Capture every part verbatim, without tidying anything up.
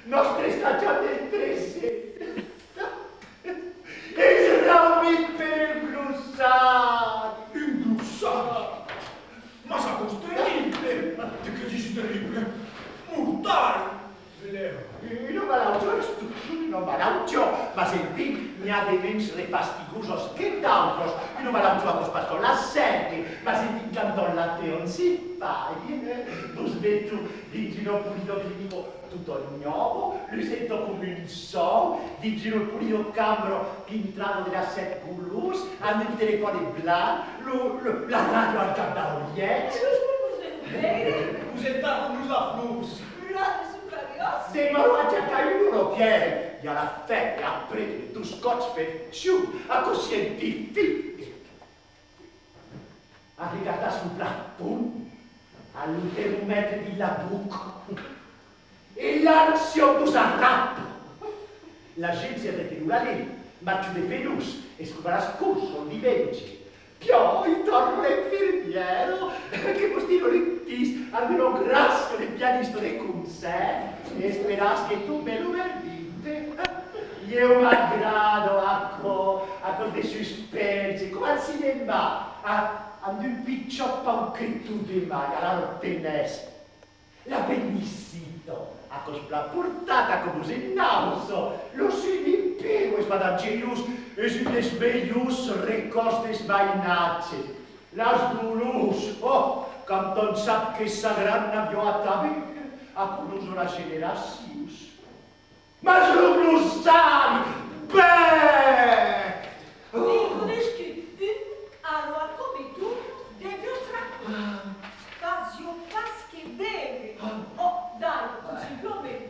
Nòstre estatjat del tretze. Es reunit per un glossari. Un glossari? Mas aquò's terrible! De qué dises, terrible? Mortal! Una malaucion es totjorn una malaucion, mas enfin, n'i a de mens refastigosas que d'autras. Una malaucion aquò's pas tot la sèrga, mas enfin, quand òm la ten, òm s'i fai. Vos meton dins una polida clinica tota nòva, lusenta coma un sòu, dins una polida cambra pintrada de las sèt colors, amb un telefòn en blanc, lo, lo, la ràdio al cap dau lièch. Vos entendon los aflors. Plan de superiors. Demà lo vaig a cair lo Pierre. I a la fèsta, après, dos còps per jorn, aquò scientific. A regardas lo plafond, a lo termomètre dins la boca, e l'ànsia vos arrapa. La gent se reten lo lalet, mas tu de penós, es coma las corsas lo divenge. Piòi torna l'infirmièra, que vos tira lo pis amb una gràcia de pianista de concèrt, e esperas que tombe lo verdicte. Ieu m'agrada aquò, aquò de suspense, coma al cinèma, a, amb un pichòt pauc que tot de mai, a la Penès. La Benisita, aquò's plan portat, aquò vos enausa. Lo Suniperu es pas dangerós, es un dels melhors recòrds dels mainatges. Las dolors, oh, quand òm sap que sa grand n'aviá atanben, aquò nos dona generacions. Mas lo glossari, bèh! N'ai conegut un a la Comiton de Vieux-Tracon. Fasiá pas que beure. Oh, d'aiga, tot simplament.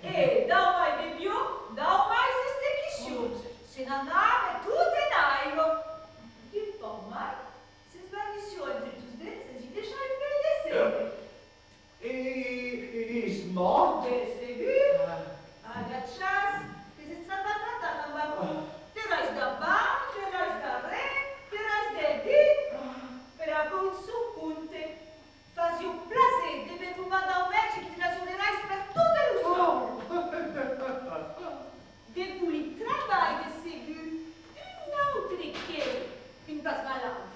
E dau mai beviá, dau mai estequissiá. Se n'anava tot en aiga. D'un pauc mai, s'esbarrissiá entre tots dets e i daissava un pèl de sègre. E, e es mòrt? De segur! Ah. Agachas, que s'es trapat a tractar amb aquò. Te rais davant, te rais darrèr, te rais del dit. Per aquò un sol compte. Fasiá plaser de me trobar dau mètge qui tirasiá de rais per totes los òmes. De polit trabalh, de segur. Un autre que, un pas malaut,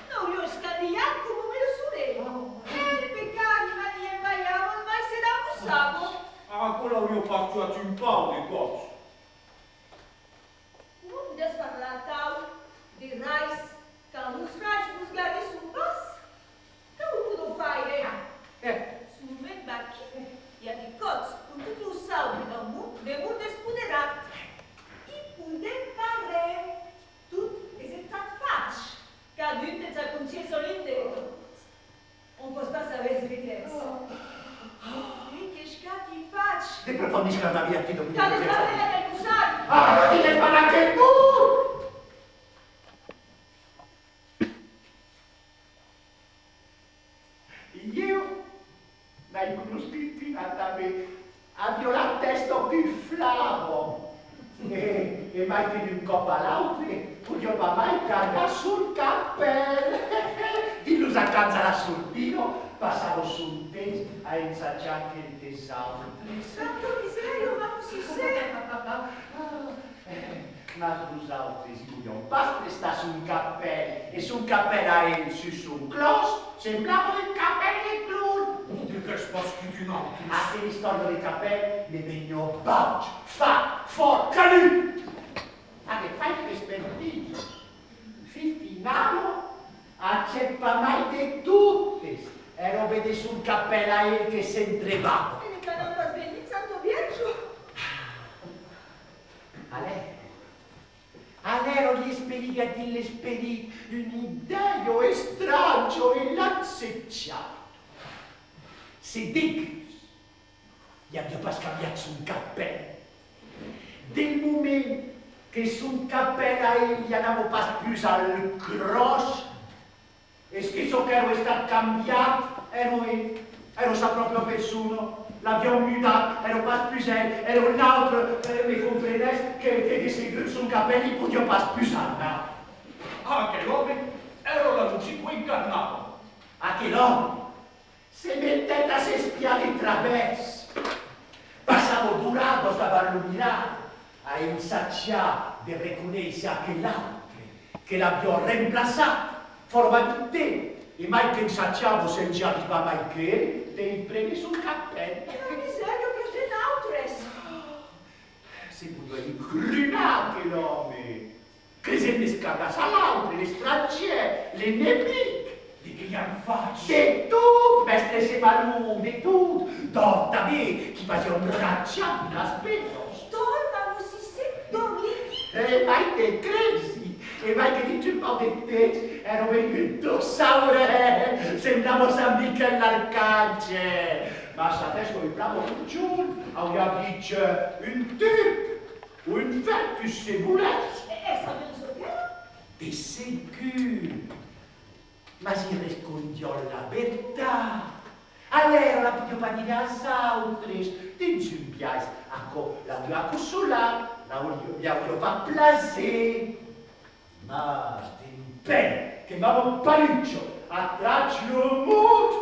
n'auriá escandilhat coma lo solelh. E le pecari mai i envaiava, mai se l'amossava. Aquò l'auriá pas tuat un pauc de còps. Coma podètz parlar atau de rais, quand los rais vos garrisson pas? Qué vos podon faire? Ah, eh. Solament vaquí, i a de còps ont tot lo saubre dau mond demora despoderat. I podèm pas ren. Tot es estat fach. Cadun tens a contier son linde. Òm pòt pas saber se me crètz. Qu'es qu'aquí fach? De profundis que la vida te domina. Cadun parla d'aquel cossal. Ah, digues pas aquel mot! Ieu n'ai conoscut un atanben, aviá la tèsta qu'uflava. E, e mai que d'un còp a l'autre, podiá pas mai cargar son capèl. Dins los acamps a la sortida, passava son temps a ensajar aquel dels autres. Santa misèria, ma cossí se? Mas los autres i volián pas prestar son capèl, e son capèl a el sus son clòs semblava un capèl de clown. Digues pas que d'un autre. Aquela istòria de capèl me veniá bauç, fat, fòrt, calut! A de fai, qu'es per dire. Fin finala, aquò pas mai de totes, èra ben de son capèl a el que s'entrebava. E ne calan pas venir, Santa Vièrja! Alèra, alèra li esperiga dins l'esperit una idèia estranja e l'acceptava. Se degus i aviá pas cambiat son capèl. Del moment que son capèl a el li anava pas pus al cròs, es que çò qu'èra estat cambiat èra el, èra sa pròpria persona, l'avián mudat, èra pas pus el, èra un autre, eh, me comprenètz, que, que de segur son capèl li podiá pas pus anar. Aquel òme èra la logica incarnada. Aquel òme se metèt a s'espiar de travèrs. Passava d'ora lo mirar, a ensajat de reconéisser aquel autre que l'aviá remplaçat, fòrça vite, e mai qu'ensajava, se'n arribava mai que el, de i prene son capèl. E la misèria qu'es de nautres! Se podiá encrunar aquel òme! Cresent escardassar l'autre, l'estrangièr, l'enemic! De qué i an fach? De tot, mèstre Semalon, de tot! D'òc tanben, qui fasiá un rajat dins las penas. Tòrna, mossisset, dòrmi! E mai te cresi! E mai que dins un pauc de temps èra vengut tot saurèr, semblava Sant Miquèl l'Arcàngel! Mas aqueste, oi, brave, un jorn, auriá dich, eh, un turc! O un fètus, se volètz! E, e sabètz çò qu'èra? De segur! Mas i respondiá la vertat! Alèra la podiá pas dire als autres. Dins un biais, aquò l'auriá consolat, l'auriá, li auriá fach plaser. Mas dempèi que Mama Palucha a trach lo mot,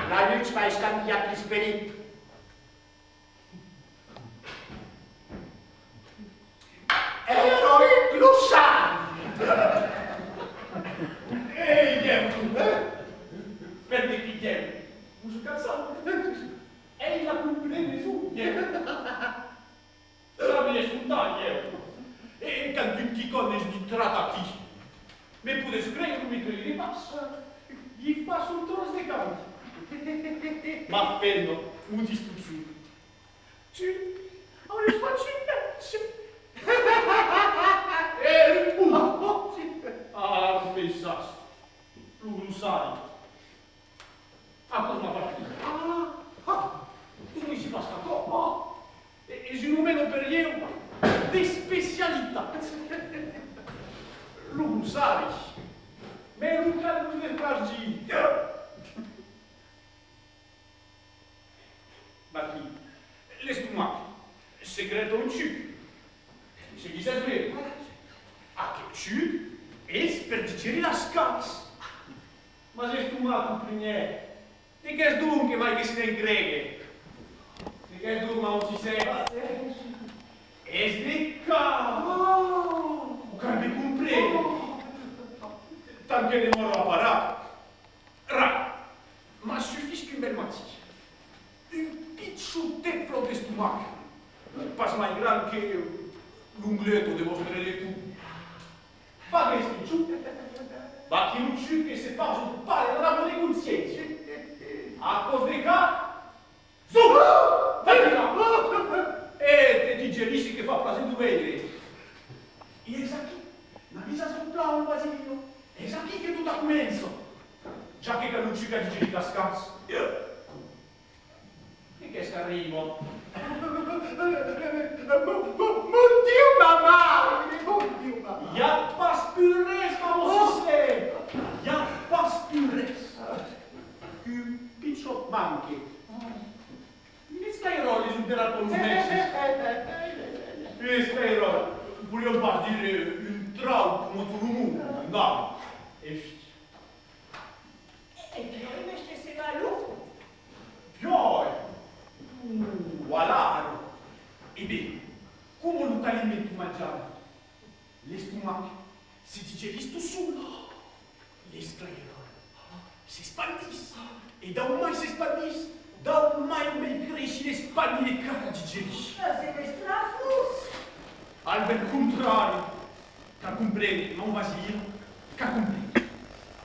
la lutz m'a escambiat l'esperit. Èra un glossari! Ei, ieu! Per de qui ieu? Vos o cansau? Ei la combinason, ieu! Sabi escotar, ieu! E quand un quicòm es ditrat aquí, me podètz creire o me creire pas, i fas un tròç de cambi. Ma femna, o ditz totjorn. Tu aurais fach un mètge. E un bon. Ah, pensatz, lo glossari. Aquò's ma partida. Ah, ah, coneissi pas qu'aquò. Ah, e-, es un domeni per ieu d'especialitat. Lo glossari. Mès lo cal lo desclargir. Vaquí, l'estomac secreta un chuc. Seguissètz-me. Aquel chuc es per digerir las carns. Mas l'estomac, lo primièr, de qu'es donc, mai que se ne'n cregue? De qu'es donc, ma mossisset? Es de carn! O cal me comprene. Tant que demòra aparat. Rai, mas sufís qu'un bèl matin, un pichotet flòc d'estomac, pas mai grand que l'ongleta de vòstre leton, faguèsse un chuc, vaquí lo chuc que se fasiá un pare drama de consciéncia. Aquò's de carn! Zup! Vaquí la! E te digerissi que fa plaser de veire. E es aquí, n'avisatz un plan, Basilio, es aquí que tot aquò comença. Ja que cal un chuc a digerir las carns. E qu'es qu'arriba? Mon, mon, mon Diu, ma maire, mon Diu, ma maire. I a pas pus res, ma mossisset. I a pas pus res. Un pichòt manque. L'escairòl es un terrat per los mètges. L'escairòl, voliam pas dire un trauc coma tot lo monde, non. Enfin. E, e piòi, mèstre Semalon? Piòi! Voilà! E ben, coma lo caliment manjar, l'estomac se digerís tot sol. L'esclairòl s'espandís, e dau mai s'espandís, dau mai vei créisser l'espandi de carn a digerir. Mas es estrafós! Al ben contrari, cal comprene, mon Basilio, cal comprene.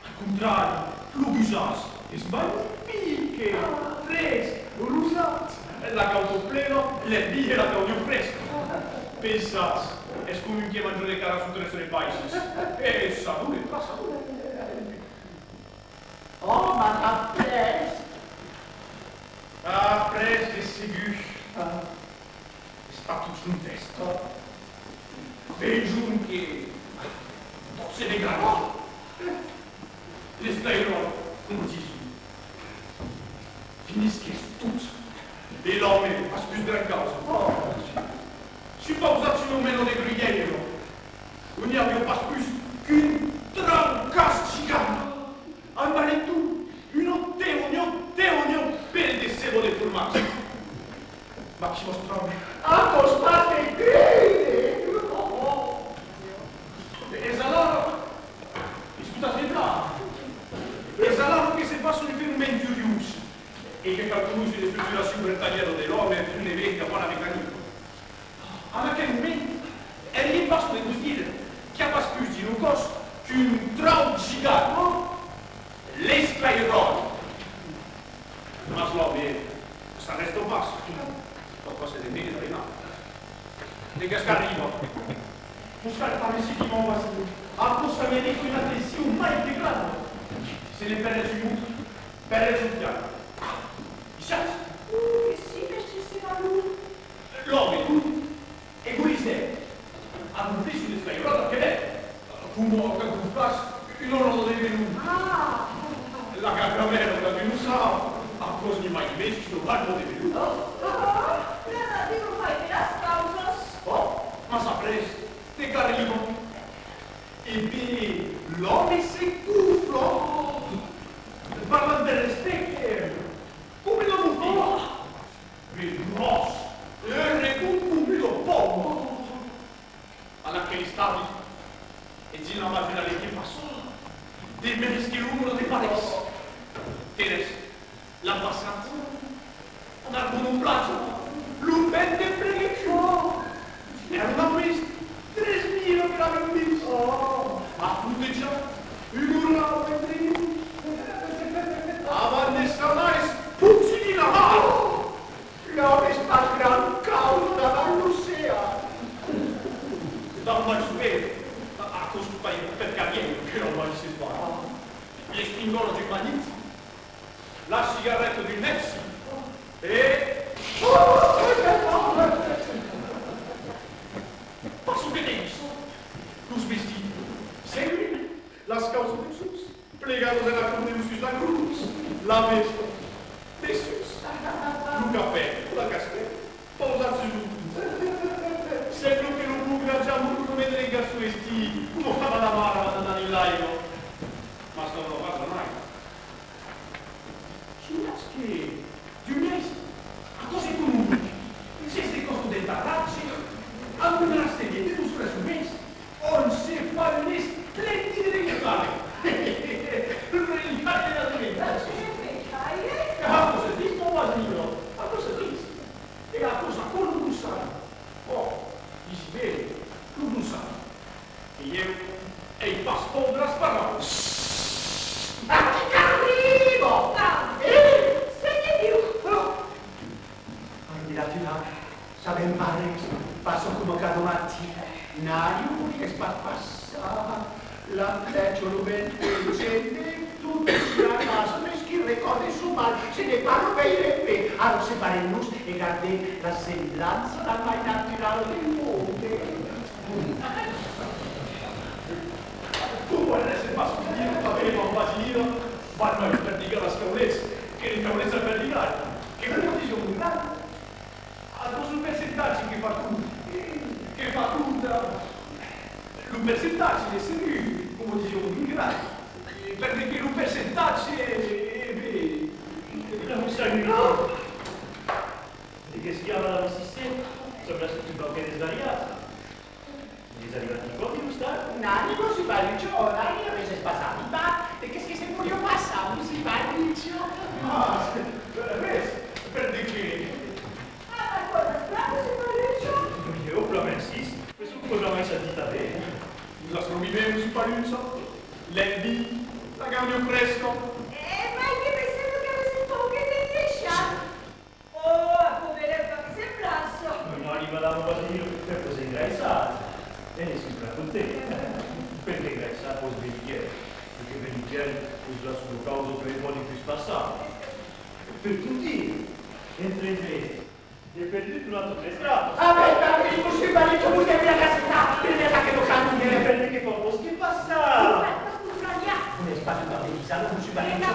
Al contrari, lo gusàs es magnific, fresc, rosat, la cauta plena, l'enveja e la caudiá fresca. Pensatz, es coma un que manja de cara sus tres repaisses. E sabor, pas sabor. Ò, mas après! Après, de segur. Es pas tot son tèst. Vejam que tot se degrada. L'escairòl, coma disi, finisquèt tot. E l'òme, pas pus gran causa. Supausatz una mena de gruyère, ont i aviá pas pus qu'un traucàs gigant, amb a l'entorn una teonia, teonia pena de ceba de formatge. Maximus Tram. Aquò's pas de cridar! Es alara, es tot a fait plan. Es alara que se passa un fenomèn curiós e que fa conéisser l'estructuracion vertadièra de l'òme sus l'event cap a la mecanica. En aquel moment, èri en passo de vos dire qu'i a pas pus dins lo còs qu'un trauc gigant, l'esclairòt. Mas l'òme s'arrèsta pas. Pòt pas se dembenar, de res. De qu'es qu'arriba? Vos cal pas me seguir, mon voisin. Aquò s'amerita una atencion mai que granda. Se ne perdètz un mot, perdètz lo fial. Dissatz? Oh, que sí, mèstre Segalon. L'òme, tu, e volís dire, a lo prètz un esclairòt que ven, coma quand gonflas una lòda de velon. Ah! La gramèra, quand un o sap, aquò's ni mai ni mens qu'una balma de velon. Oh, oh, la natura fa de las causas. Oh, mas après, te carri li bon. E ben, l'òme se gonfla. Parlant de respècte, coma la gonfla. Mès gròs, e redond coma una poma. En aquel estadi, e dins la matinada que passa, de mens que l'ombra de parelhs. Teresa, l'an passat, en Arbonoplatja, lo vent de prelequion. Èra una pèsta, tres mila que l'avèm vist. A flotejar una ora entre nos. Avant de s'anar espotilir la mar. L'òme es pas grand causa davant l'ocean. Tant mai sovent, aquò's pas per carrièr que l'òme se fa. L'espingola d'un Manití, la cigarreta d'un Nepsi e... Pas çò que deisha, los vestits, segur, las causas de sus. Plegadas en la cornèu sus la crotz, la vèsta, dessús, lo capèl, la casqueta, pausats sus lo dos. Sembla que lo bon grand Jamon lo metrèc a son estil, coma fa la mar avant d'anar dins l'aiga. Mas torna pas a mai. Sonatz que D'un biais, aquò's economic. Ges de còsta de Tarratge, amb un rastèl de dos tres omens, òm se fa un esplendid relicari. Lo relicari de la Juventus. Aquò se ditz, mon voisin, aquò se ditz. E aquò's aquò lo Gronçan. Ò, disi ben, lo Gronçan. E ieu ai pas paur de las paraulas. Aquí qu'arriba! Ah! Eh! Sénher Diu! Ai, la tura, sabèm pas res, passa coma cada matin. Nai, o voliás pas passar? La flècha, lo vent, lo gèl, tot tira a casa, mès qui recòrde son mal, se ne parla gaire pè. Ara separem-nos e gardem la semblança la mai naturala del monde. Coma res se passa un dia, tanben, mon voisin, val mai perdigar las caulets que de caulets a perdigar. Que coma disiá un grand, aquò's lo percentatge que fa tot, que fa tot. Lo percentatge, de segur, coma disiá un grand, perque lo percentatge, e ben, un salut. De qu'es qu'i a, madama Cissé? Sembla que tu vau que desvariat. N'es arribat quicòm dins l'ostal? Nani, mossur Palucho, nani, res es pas arribat. De qu'es que se podiá passar, mossur Palucho? Ah, res, per de qué? Ah, mas quantas plan, mossur Palucho? Ieu, plan mercís, mès un còp jamai sentit tanben. Vos as trobit ben, mossur Palucho? L'envia, la gauna fresca. E mai que me sembla qu'avètz un pauquet engraissat. Oh, aquò belèu pas de semblança! Nani, madama Basilio, per vos engraissar, e ne soi plan content. Per qu'engraissar, vos veniquièm, e que veniquièm, vos las lo causa que me pòdi pus passar. Per tot dire, entremés, ai perdut un autre tres gramas. Ah, ben, ben, ben, mossur Palucho, vos deviá gastar, per de ça que vos calmia. Per de qué fau vos que passar? N'es pas un còp de visada, mossur Palucho.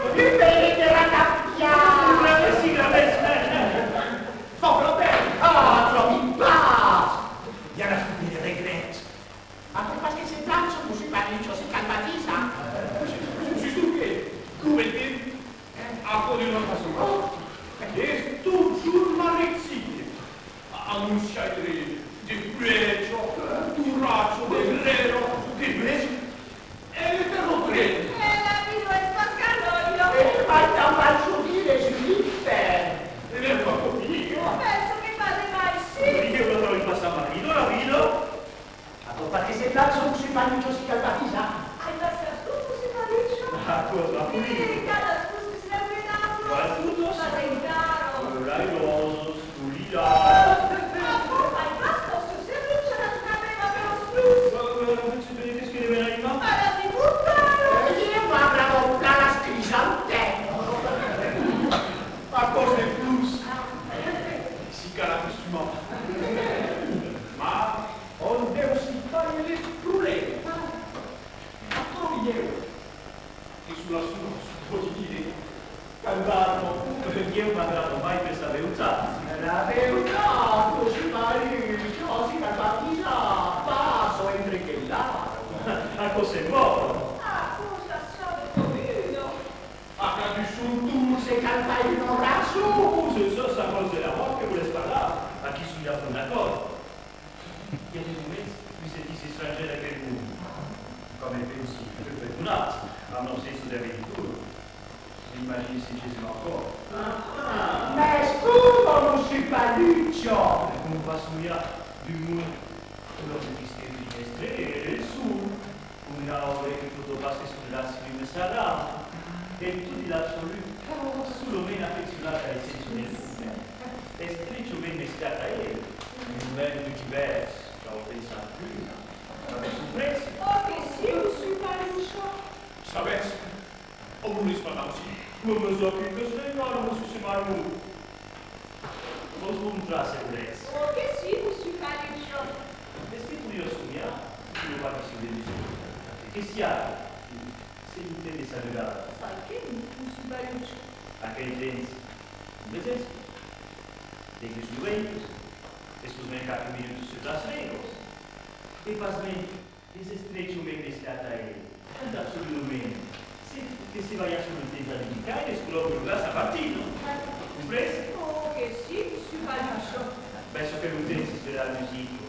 Un pèl de ratafia! Gravèssi, gravèssi! Fau plan bèl! Ah, tròbi pas! I a la fotida de regrets. Aquò pas que se trancha, mossur Palucho, se calmatiza. Sustot que, lo vent, aquò d'una façon, es totjorn marrèc. La veutat, cossí, Marucha, si cal pas pisar, passa entre que la... Aquò se mòu. Aquò ja siá de comuna. Aquò es un tour, se cal pas una rason. Cossí, çò, çò, aquò's de la mòrt que vòles parlar? Aquí soi a fons d'acòrd. I a de moments, me sentís estrangèr d'aquel mond. Quand me pensi que fèt un an, amb la session de Victor, m'imagini se jesem aquò. Ah, ah. Mès coma, mossur Palucha? Coma pas sonhar d'un mond ont los mistèris d'un estre e del sol, un aure que pòt pas se soldar si l'ume s'arrama, e tot dins l'absolut, solament afeccionat a l'essença del monde. Es estrechament mesclat a el, un moment que divèrs, cau pensar plus, avètz comprés? Oh, que si, mossur Palucha! Sabètz, a on es, madame, si? Lo mesure que es legal, mossur Semalon. Vos montrar, se volètz. Oh, que si, mossur Palucha! Es que podiá sonhar, si lo patissi de l'usur, que siá, se lo temps de saludar. Sai que, mossur Palucha. Aquel temps, lo vesètz? Dètz los novèls, es sosament qualques minutas sus las regas. E pasmens, es estrechament mesclat a el, tant absoludament, se, que se balha sus lo temps a l'unicaire, es coma lo gas a partir, non? Comprés? Oh, que si, mossur Palucha. Ben, çò que lo temps es de la musica.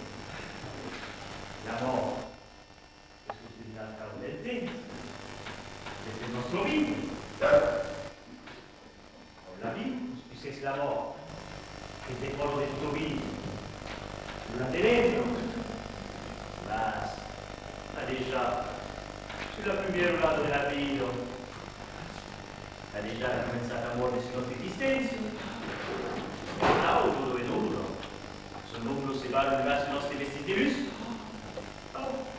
L'amor es costum d'arcau del temps, de, de nòstra vida. Au la vida, pusqu'i es l'amor, que es defòra de tota vida. Lo la terena, mas, a dejà, sus la prumièra orada de la vida, a dejà començat a mòrdre sus nòstra existéncia. Nau, lo doe nòu, son ombra se va alongar sus nòstre vestit de lutz.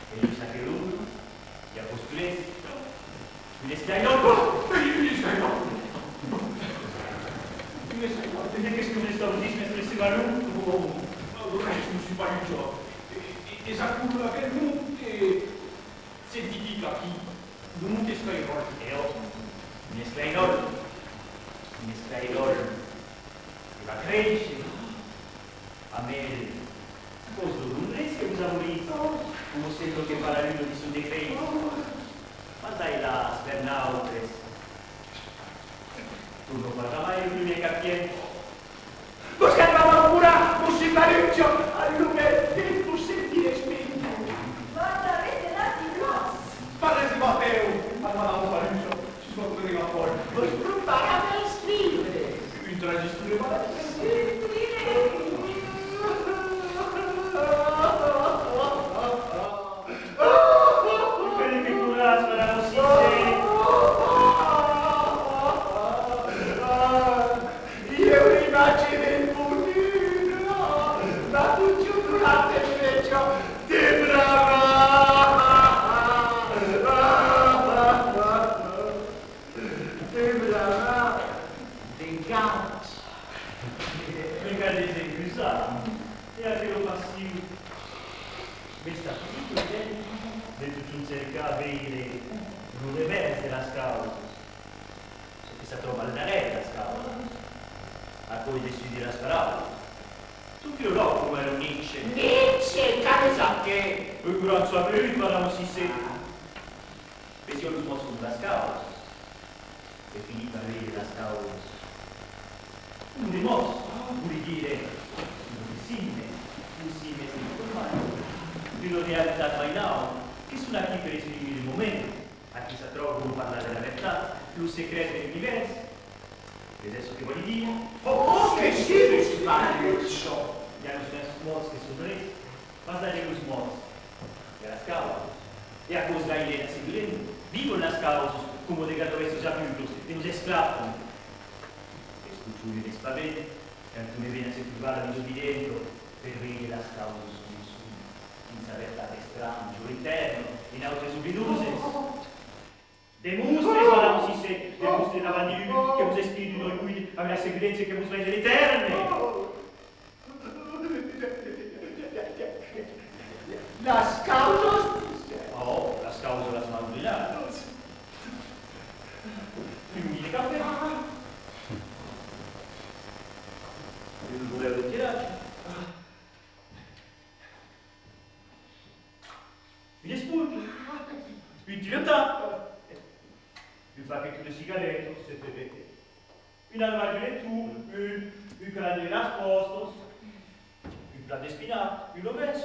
E dins aquel ombra, i a postulèrs. Un esclairòl! Oh! Un esclairòl! Un esclairòl! De qu'es que vos esclaudís, mèstre Semalon? Oh, oh, res, mossur Palucha. E, e, es aquò aquel mot, eh, scientific aquí, lo mot esclairòl. E ò, un esclairòl, un esclairòl que va créisser. Amé, aquò's lo Londres que vos abolís, coma sembla que fa la luna dins son decrèit. Mas ai las per nautres. Torna pas jamai lo primièr qu'ac tien. Vos cal pas m'aucurar, mossur Palucha, a lo mèn temps vos sentiretz benlèu. Pas res de la... Pas res de ma pèu, a madama Palucha. Sus lo còp de la pòl. Vos preparam escriure. Un trajistor de malèrs. Subtilèu. Quel que ploratz, madama Cissé. Ieu l'imatge del bonur, la fotut durant el fetge de brava. Semblarà de gats. Me cal desengusar. E aquela passion. Mès tà fisic, de totjorn cercar veire lo revèrs de las causas. Çò que s'atròba al darrèr de las causas. Aquò es dessús de las paraulas. Tot filològ coma lo Nietzsche. Nietzsche, qual es aquel? Un grand sabut, madama Cissé. Vesiá los mòts coma las causas. E finit per veire las causas coma de mòts, vòli dire, coma de signes, un signe uniformat, d'una realitat mai naua, que son aquí per exprimir lo moment. Aquí s'atròba lo parlar de la vertat, lo secret de l'univèrs. Vesètz çò que vòli dire? Oh, que si, mossur Palucha! I a los mèmes mòts que son drets. Pas darrèr los mòts, i a las causas. E aquò's gaire assedulant. Vivon las causas coma de gats d'abèstas avulas e nos esclafan. Es totjorn un espavent quand un ven a se trobar la vida videnta per veire las causas coma son, dins sa vertat estranja, etèrna, e nautres oblinosas. De monstres, madama Cissé, de monstres davant d'un ume que vos espia d'un uèlh uid amb l'assegurança que vos veiré l'etèrne! Las causas, dise. Oh, las causas las mandrinas. Un mièg de cafè. De Un bolèu de tiratge. Una esponja. Un tuyau-tap. Un paquet de cigaretas. Un armari de lectura. Un, un calendrièr de las pòstas. Un plat d'espinac. Un ovèl.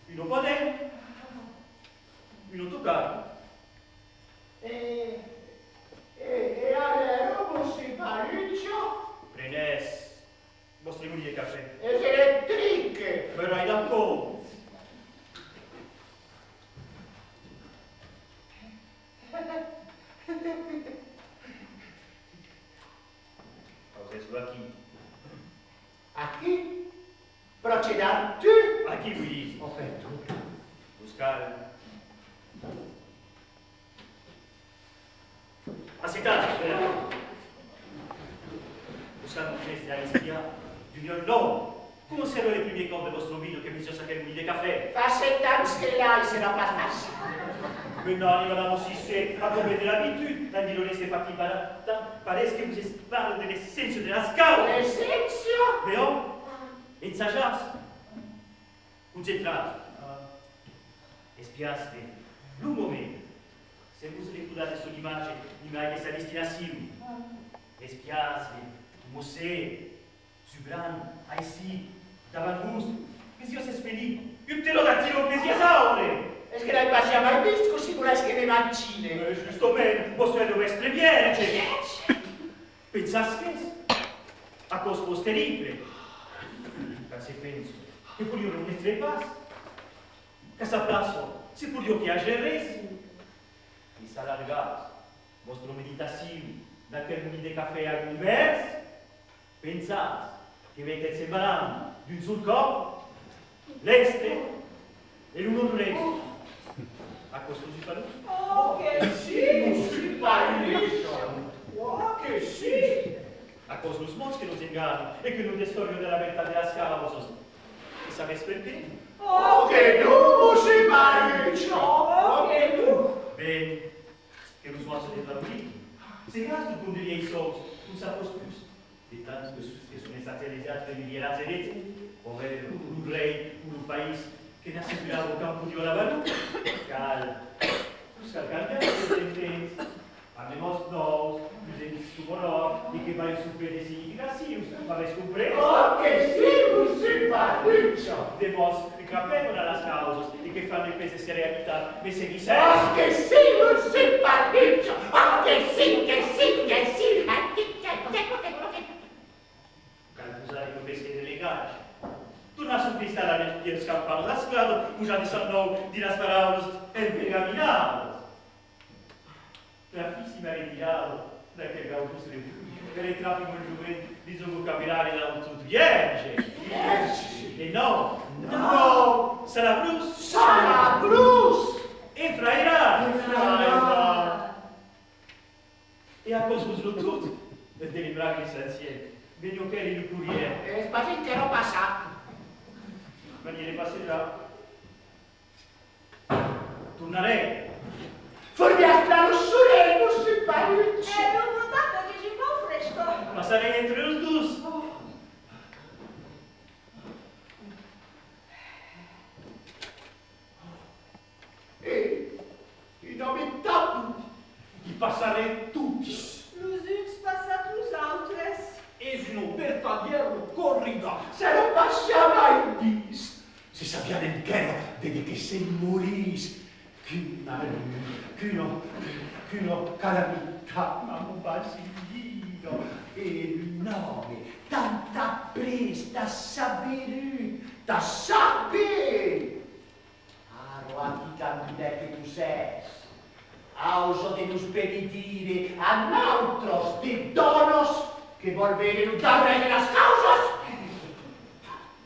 Un opadèl. Un autocarro. E, e, e alèra, Mossur Palucho? Prenètz vòstre molin de cafè. Es electric! Verai d'aquò! Ausètz-lo aquí. Aquí? Pròche d'Artur? Aquí, vos disi. Ò, perdon. Vos cal... Assetatz, Bernard. Vos cal qu'èstes a l'espiar d'un uèlh nòu. Coma s'èra le primièr còp de vòstra vida que vesiatz aquel molin de cafè? Fa sèt ans que l'ai, serà pas facil. Mès non, madama, si se, a còp de l'abitud, l'environèt se patim baratam, pareis que vos parla de l'esséncia de las causas. L'esséncia? Veon, ensajatz. Concentratz. Espiatz-me lo moment. Se vos recordatz de son imatge, mai que sa destinacion. Espiatz-me, coma se, subran, aicí, davant vos, vesiatz espelir un pterodactilo, vesiatz aure! Es que l'ai pas jamai vist, cossí volètz que me magine? E justament, vos soi lo mèstre Vierge! Vierge? Pensatz qu'es aquò's pus terrible? Quand se pensa que podiá non èstre pas, qu'a sa plaça se podiá que ager res. E s'alargatz vòstra meditacion d'aquel molin de cafè a l'univèrs, pensatz que veiretz se barrar d'un sol còp l'èstre e lo non-res. Aquò's Mossur Palucho? Ò que si, Mossur Palucho! Ò que si! Aquò's los mots que nos enganan e que nos destòrgan de la vertat de las causas. E sabètz perqué? Ò que non, Mossur Palucho! Ò que non! Ben, que los vòstres de Palucho, se gas lo condrièi sòus, non s'apòs pus. De tant que, que son estats elesats per milierats de detes, o ben lo rei o lo país que n'assegurava qu'an podiá lavar lo. Cal, los cal cambiar, de temps en temps, amb de mòts nòus, plus en soboròr, e que balhan sus pè de significacions, m'avètz comprés? Ò que si, Mossur Palucho! De mòts que capèvan a las causas e que fan de pes èsser realitat, me seguissètz? Ò que si, Mossur Palucho! Ò que si, que si, que si! Cal posar de professor de legatge. Tornar son cristal a les pièus, campar rasclada, posar de sang nòu dins las paraulas empergaminadas. Plan fin, si m'arretirava d'aquel gaujós rebut, que retrapi mon jovent dins lo vocabulari d'un tot vierge. Vierge! E non! Non! Salabrós! Salabrós! Efrairat! Efrairat! E aquò's vos lo tot, de lembrar que l'essentiel, veniá quèrre lo corrièr. Es pas enquèra passat. M'aniré passejar. Tornarè. Formiatz plan lo sorelh, Mossur Palucho! E lo botat, que es un pauc fresca. Passarè entre los dos. E un òme tan bon, i passarè totis. Los uns passat los autres. Es una vertadièra corrida. S'èra pas jamai vist. Se sabián enquèra de, de que se morís. Quin malur, quina, quina calamitat, mama Basilida. E un òme tan, tan prest, tan saberut, tan saber. Ara, aquí, candidèt que vos sètz, ausa de nos benedire a nautres de dònas que vòl veire lo darrèr de las causas?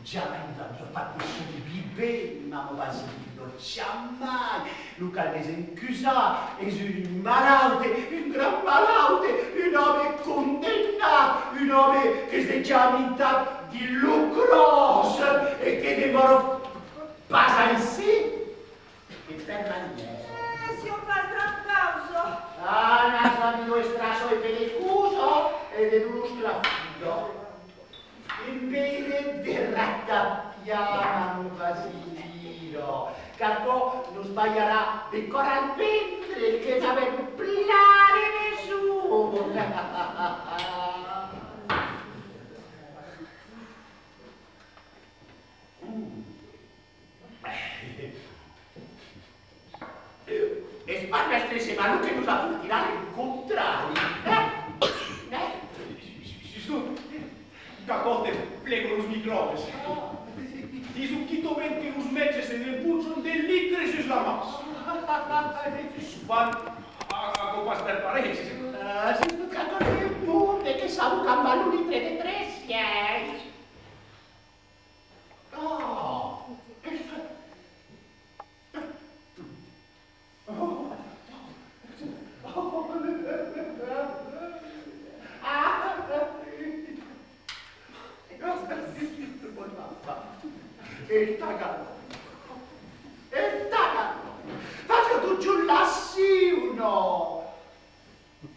Jamai nos aviá pas de sorvivent, mama Basilida, jamai! Lo cal desencusar, es un malaute, un grand malaute, un òme condemnat, un òme qu'es dejà a mitat dins lo cròs e que demòra pas aicí, que per manièra. Eh, siá pas gran causa. Ah, n'as la vida estrassa e pelecosa e de dolors clafida. Un Tapiam, mon Basiliro, qu'aquò nos balharà de còr al ventre, que n'avèm plan de besonh. Es pas mèstre Semalon que nos afortirà l'encontrari, eh? Eh? Sustot, qu'aquò te plega los micròbes. Dison quitament que los mètges se desboton de litres sus la mas. Sovent, a, aquò pas per parelhs. Ah, sustot qu'aquò es un monde que s'aboca amb lo litre de tres cents. Ah! E tagalo! E tagalo! Fasiá totjorn la siuna!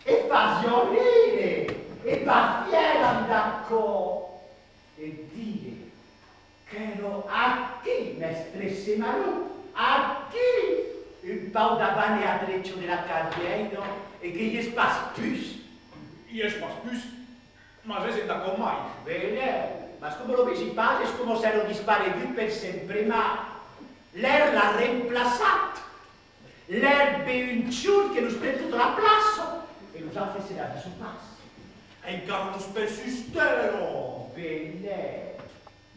E fasiá rire! E pas fièr amb d'aquò! E dire qu'èra aquí, mèstre Semalon, aquí! Un pauc davant e a drecha de la carrièira, e que i es pas pus. I es pas pus, mas es endacòm mai. Benlèu, mas coma lo vesi pas, es coma s'èra disparegut per sempre, mas l'èr l'a remplaçat. L'èr ve un jorn que nos pren tota la plaça, e nosautres se la visi pas. Encara nos pèl sustello! Benlèu,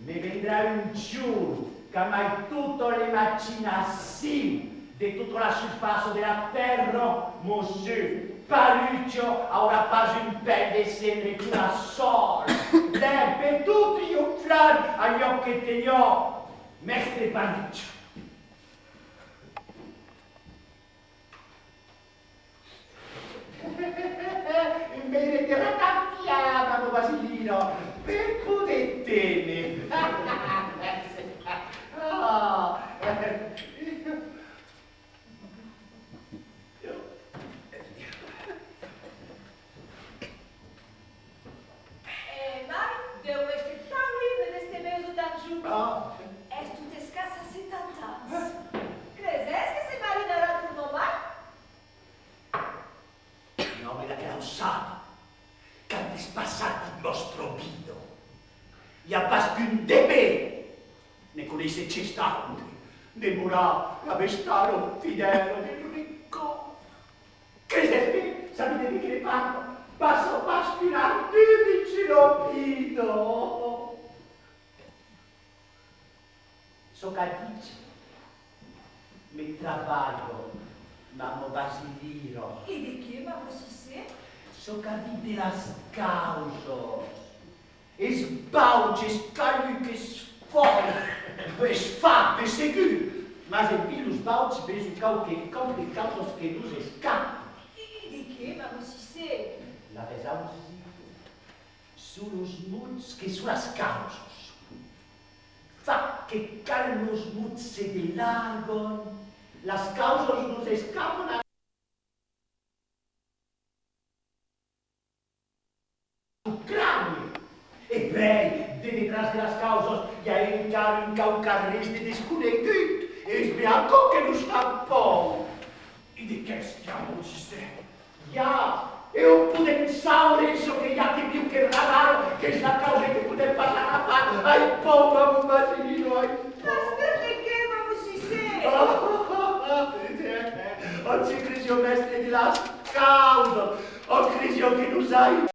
me vendrà un jorn qu'amai tota l'imaginacion de tota la surfaça de la tèrra, Mossur Palucho aurà pas un pèl de cendre, tu la sol. L'èr ve tot jonflant al lòc que teniá mèstre Palucho. Me reterà tantiam, mon Basilino, per poder téner. Ah. E mai, deu èstre tan libre d'èstre mèuso tan jove. Ah. Es tot escàs a setanta ans. Creses que se maridarà tornamai? Un òme d'aquela auçada, qu'an despassat dins vòstra vida. I a pas qu'un dever, ne coneissetz ges d'autre, demorar la vestala fidèla del recòrd. Creses ben, sabetz de qué que parla, passa pas qu'un artur dins una vida. Çò qu'a dich me trabalha, mama Basiliro. E de qué, mama Cissé? Çò qu'a dit de las causas. Es bauge, es caluc, es fòl, es fat, de segur. Mas en dins los bauges veso quauque, quauque causas que nos escapan. E, e de qué, mama Cissé? L'avètz ausit? Son los mots que son las causas. Fa que quand los mots se delargan, las causas nos escapan a lo crani. E puèi, de detràs de las causas, i a encara un quauquarrés de desconegut. Es ben aquò que nos fa paur. E de qu'es qu'i a, mon Cissé? I a, e o podèm saure çò que i a que viu que radar, qu'es la causa que podèm pas arrapar. Ai, paura, mon Basilino, ai, paura. Mas per de qué, mama Cissé? Ò, se cresiá mèstre de las causas, ò, cresiá que nos ai